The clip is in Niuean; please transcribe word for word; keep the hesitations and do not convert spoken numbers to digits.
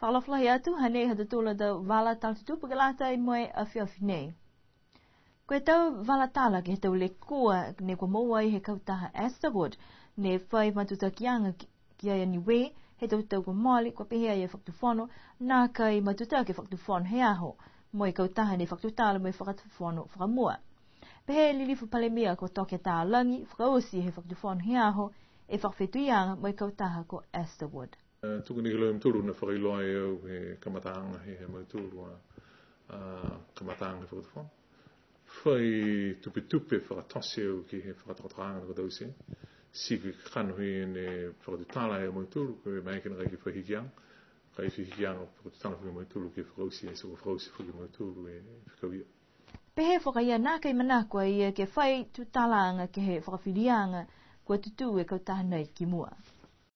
Fakaalofa lahi atu, hanei ha tautolu a tau vala tala tutupu ke lata mo e afiafi nei. Ko e tau vala tala ke he tau lekua ne kua moua ai he kautaha Astorwood, ne fai matutakiaga ki, ki ai a Niue, he tau tau kua mole, kua pehē e Fakatufono, nākai matutaki e Fakatufono he aho, mo e kautaha ne fakatutala mo e Fakatufono fakamua. Pehē e Lilifu Palemia ko Toke Talagi, fakaoti he Fakatufono he aho, e fakafetuiaga mo e kautaha ko Astorwood. E, tuku ni ke he mutolu ne fakailoa e au he kamataaga he, he mautolu a, a, kamataaga he Fakatufono. Fai tupetupe fakatote au ke he fakatokatokaaga ne kua taute. Ti ko e kakano he ne fakatutala e mautolu, ko e maeke nākai ke fai hikiaga. Ka e fai hikiaga fakatutala foki e mautolu ke fakaoti, e so ko e fakaoti foki e mautolu e fekau ia. Pehē foki a ia nākai manako a ia ke fai tutalaaga ke he fakafiliaga kua tutū e kautaha nei ki mua.